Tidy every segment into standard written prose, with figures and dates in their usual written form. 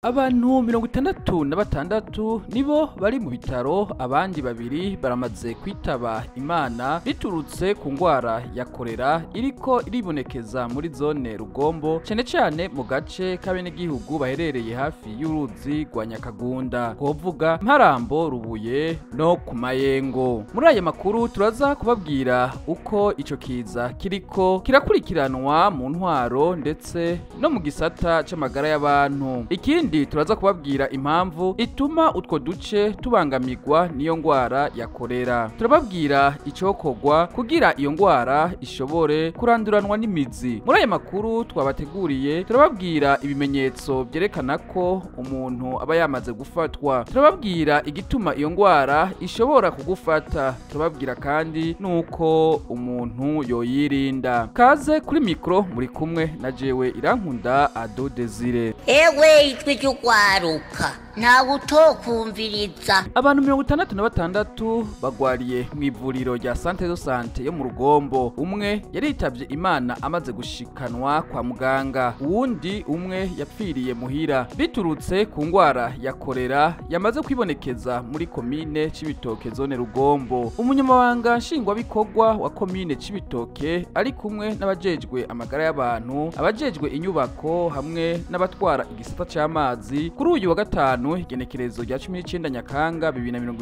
Abantu 66 nibo bari mu bitaro, abandi babiri baramaze kwitaba Imana biturutse ku ngwara ya korera iriko iribonekeza muri zone Rugombo, cane cane mu gace k'abenegihugu baherereye hafi y'uruzi rwa Nyakagunda, twovuga Mparambo, Rubuye no ku Mayengo. Muri aya makuru turaza kubabwira uko ico kiza kiriko kirakurikiranwa mu ntwaro ndetse no mu gisata c'amagara y'abantu. Ikindi turaza kubabwira impamvu ituma utwo duce tubangamirwa n'iyo ngwara ya korera. Turababwira icokorwa kugira iyo ngwara ishobore kuranduranwa n'imizi. Muri aya makuru twabateguriye turababwira ibimenyetso vyerekana ko umuntu aba yamaze gufatwa. Turababwira igituma iyo ngwara ishobora kugufata. Turababwira kandi nuko umuntu yoyirinda. Kaze kuri mikro muri kumwe na jewe Irankunda Ado Desire. Ewe ijwi ry'ugwaruka ntawe utokumviriza. Abantu 66 bagwariye mu ivuriro rya Centre de Santé yo mu Rugombo. Umwe yaritavye Imana amaze gushikanwa kwa muganga, uwundi umwe yapfiriye muhira biturutse ku ngwara ya korera yamaze kwibonekeza muri komine Cibitoke zone Rugombo. Umunyamabanga nshingwabikorwa wa komine Cibitoke ari kumwe n'abajejwe amagara y'abantu, abajejwe inyubako hamwe n'abatwara igisata c'amazi kuri uyu wa gatanu igenekerezo rya 19 Nyakanga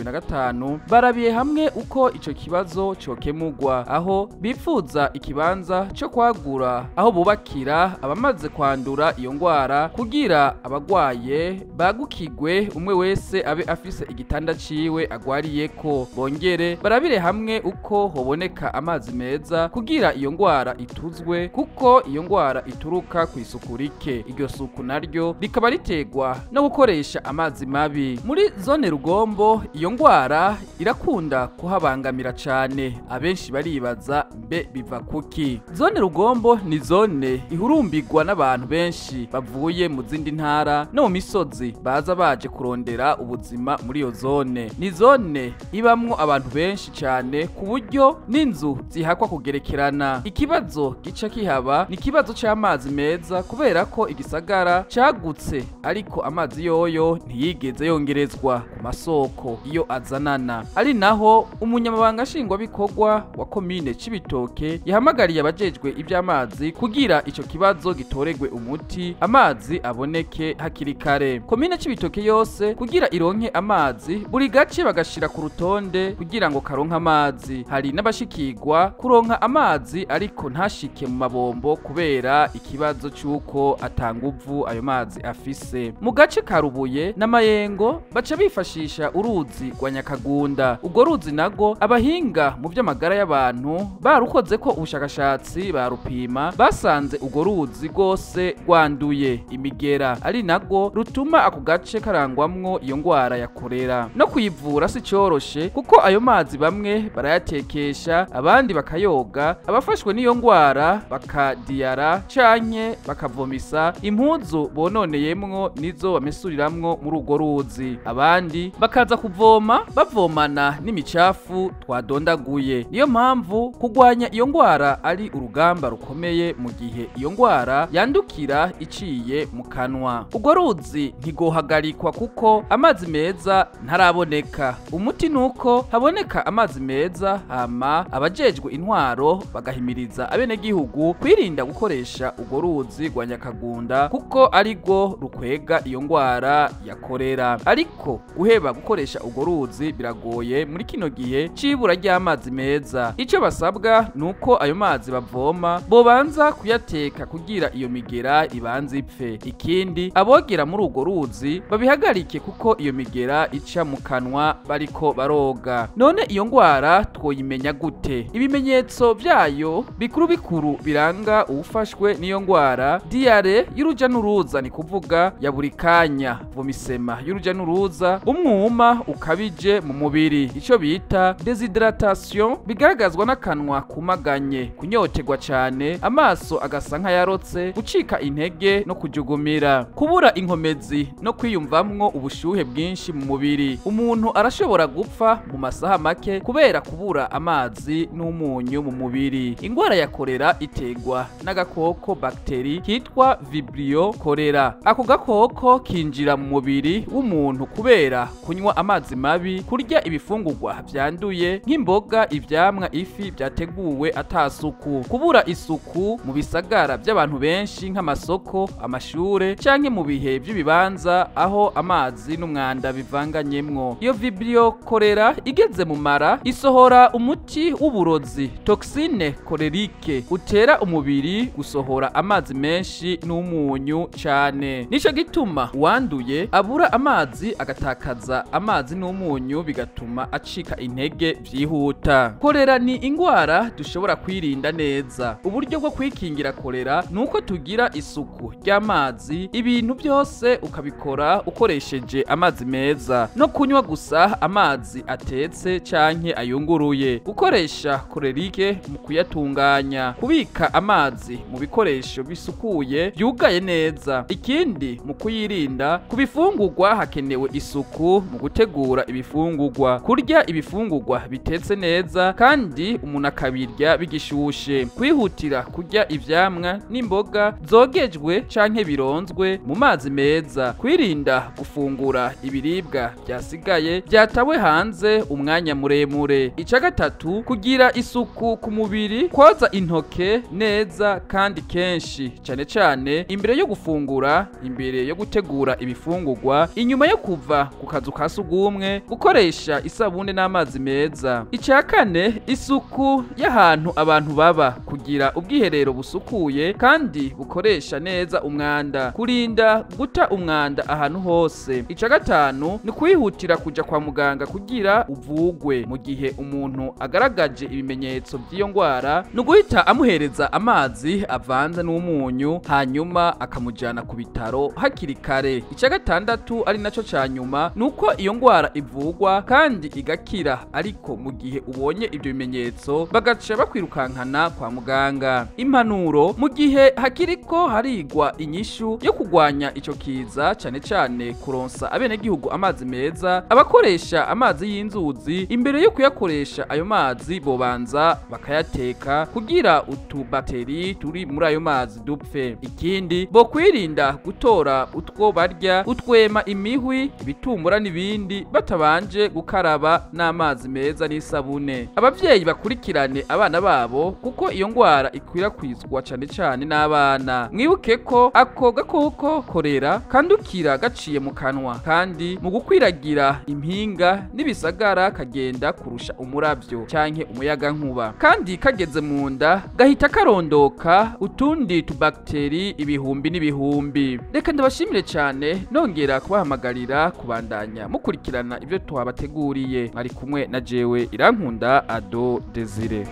2025 barabiye hamwe uko ico kibazo cokemurwa, aho bipfuza ikibanza co kwagura aho bubakira abamaze kwandura iyo ngwara kugira abagwaye bagukigwe, umwe wese abe afise igitanda ciwe agwariyeko. Bongere barabire hamwe uko hoboneka amazi meza kugira iyo ngwara ituzwe, kuko iyo ngwara ituruka ku isuku rike. Iryo suku naryo rikaba ritegwa no gukoresha amazi mabi. Muri zone Rugombo iyo ngwara irakunda kuhabangamira cane, abenshi baribaza mbe biva kuki. Zone Rugombo ni zone ihurumbirwa n'abantu benshi bavuye mu zindi ntara no mu misozi baza baje kurondera ubuzima muri iyo zone. Ni zone ibamwo abantu benshi cane ku buryo n'inzu zihakwa kugerekerana. Ikibazo gica kihaba ni ikibazo c'amazi meza, kubera ko igisagara cagutse ariko amazi yoyo ntiyigeze yongerezwa ku masoko iyo azanana. Ari naho umunyamabanga nshingwabikorwa wa komine Cibitoke yahamagariye abajejwe ivy'amazi kugira ico kibazo gitoregwe umuti, amazi aboneke hakiri kare. Komine Cibitoke yose kugira ironke amazi, buri gace bagashira ku rutonde kugira ngo karonke amazi. Hari n'abashikirwa kuronka amazi ariko ntashike mu mabombo kubera ikibazo c'uko atanguvu ayo mazi afise. Mu gace ka Rubuye n'Amayengo baca bifashisha uruzi rwa Nyakagunda. Urwo ruzi nago abahinga mu vy'amagara y'abantu barukoze ko ubushakashatsi barupima, basanze urwo ruzi rwose rwanduye imigera, ari nago rutuma ako gace karangwamwo iyo ngwara ya korera. No kuyivura si coroshe, kuko ayo mazi bamwe barayatekesha, abandi bakayoga, abafashwe n'iyo ngwara bakadiyara canke bakavomisa impuzu bononeyemwo nizo bamesuriramwo muri urwo ruzi, abandi bakaza kuvoma bavomana n'imicafu twadondaguye. Niyo mpamvu kugwanya iyo ngwara ari urugamba rukomeye mu gihe iyo ngwara yandukira iciye mu kanwa. Urwo ruzi ntigohagarikwa kuko amazi meza ntaraboneka. Umuti nuko haboneka amazi meza, hama abajejwe intwaro bagahimiriza abenegihugu kwirinda gukoresha urwo ruzi rwa Nyakagunda kuko arirwo rukwega iyo ngwara ya korera. Ariko guheba gukoresha urwo ruzi biragoye muri kino gihe c'ibura ry'amazi meza. Ico basabwa nuko ayo mazi bavoma bobanza kuyateka kugira iyo migera ibanze ipfe. Ikindi, abogera muri urwo ruzi babihagarike kuko iyo migera ica mu kanwa bariko baroga. None iyo ngwara twoyimenya gute? Ibimenyetso vyayo bikuru bikuru biranga uwufashwe n'iyo ngwara: diyare y'uruja n'uruza, ni kuvuga ya buri kanya, vomisement imisema y'uruja n'uruza, umwuma ukabije mu mubiri, ico bita déshydratation, bigaragazwa n'akanwa kumaganye, kunyoterwa cane, amaso agasa nk'ayarotse, gucika intege no kujugumira, kubura inkomezi no kwiyumvamwo ubushuhe bwinshi mu mubiri. Umuntu arashobora gupfa mu masaha make kubera kubura amazi n'umunyu mu mubiri. Ingwara ya kolera itegwa n'agakoko bakteri kitwa Vibrio cholera. Ako gakoko kinjira mu mubiri w'umuntu kubera kunywa amazi mabi, kurya ibifungurwa vyanduye nk'imboga, ivyamwa, ifi vyateguwe atasuku, kubura isuku mu bisagara by'abantu benshi nk'amasoko, amashure canke mu bihe by'ibibanza aho amazi n'umwanda bivanganyemwo. Iyo Vibrio cholera igeze mu mara isohora umuti w'uburozi toxine cholérique utera umubiri gusohora amazi menshi n'umunyu cane. Nico gituma uwanduye abura amazi, agatakaza amazi n'umunyu, bigatuma acika intege vyihuta. Kolera ni ingwara dushobora kwirinda neza. Uburyo bwo kwikingira kolera nuko tugira isuku ry'amazi, ibintu byose ukabikora ukoresheje amazi meza, no kunywa gusa amazi atetse canke ayunguruye, gukoresha chlorique mu kuyatunganya, kubika amazi mu bikoresho bisukuye byugaye neza. Ikindi mu kuyirinda, ku bifungurwa hakenewe isuku mu gutegura ibifungurwa, kurya ibifungurwa bitetse neza kandi umuntu akabirya bigishushe, kwihutira kurya ivyamwa n'imboga zogejwe canke bironzwe mu mazi meza, kwirinda gufungura ibiribwa byasigaye byatawe hanze umwanya muremure. Ica gatatu, kugira isuku ku mubiri, koza intoke neza kandi kenshi, cane cane imbere yo gufungura, imbere yo gutegura ibifungurwa, inyuma yo kuva ku kazu ka sugumwe, gukoresha isabune n'amazi meza. Ica kane, isuku y'ahantu abantu baba, kugira ubwiherero busukuye kandi bukoresha neza umwanda, kurinda guta umwanda ahantu hose. Ica gatanu ni kwihutira kuja kwa muganga kugira uvugwe. Mu gihe umuntu agaragaje ibimenyetso by'iyo ngwara, ni uguhita amuhereza amazi avanze n'umunyu, hanyuma akamujana ku bitaro hakiri kare. Ica gatandatu ari naco ca nyuma, nuko iyo ngwara ivugwa kandi igakira, ariko mu gihe ubonye ibyo bimenyetso bagaca bakwirukankana kwa muganga. Impanuro mu gihe hakiriko harigwa inyishu yo kugwanya ico kiza, cane cane kuronsa abenegihugu amazi meza, abakoresha amazi y'inzuzi imbere yo kuyakoresha ayo mazi bobanza bakayateka kugira utubateri turi muri ayo mazi dupfe. Ikindi bo kwirinda gutora utwo barya, utwema, imihwi, ibitumbura n'ibindi batabanje gukaraba n'amazi meza n'isabune. Abavyeyi bakurikirane abana babo kuko iyo ngwara ikwirakwizwa cane cane n'abana. Mwibuke ko ako gakoko korera kandukira gaciye mu kanwa, kandi mu gukwiragira impinga n'ibisagara kagenda kurusha umuravyo canke umuyagankuba, kandi kageze mu nda gahita karondoka utundi tubakteri ibihumbi n'ibihumbi. Reka ndabashimire cane, nongera kubahamagarira kubandanya mukurikirana ibyo twabateguriye. Mwari kumwe na jewe Irankunda Ado Desire.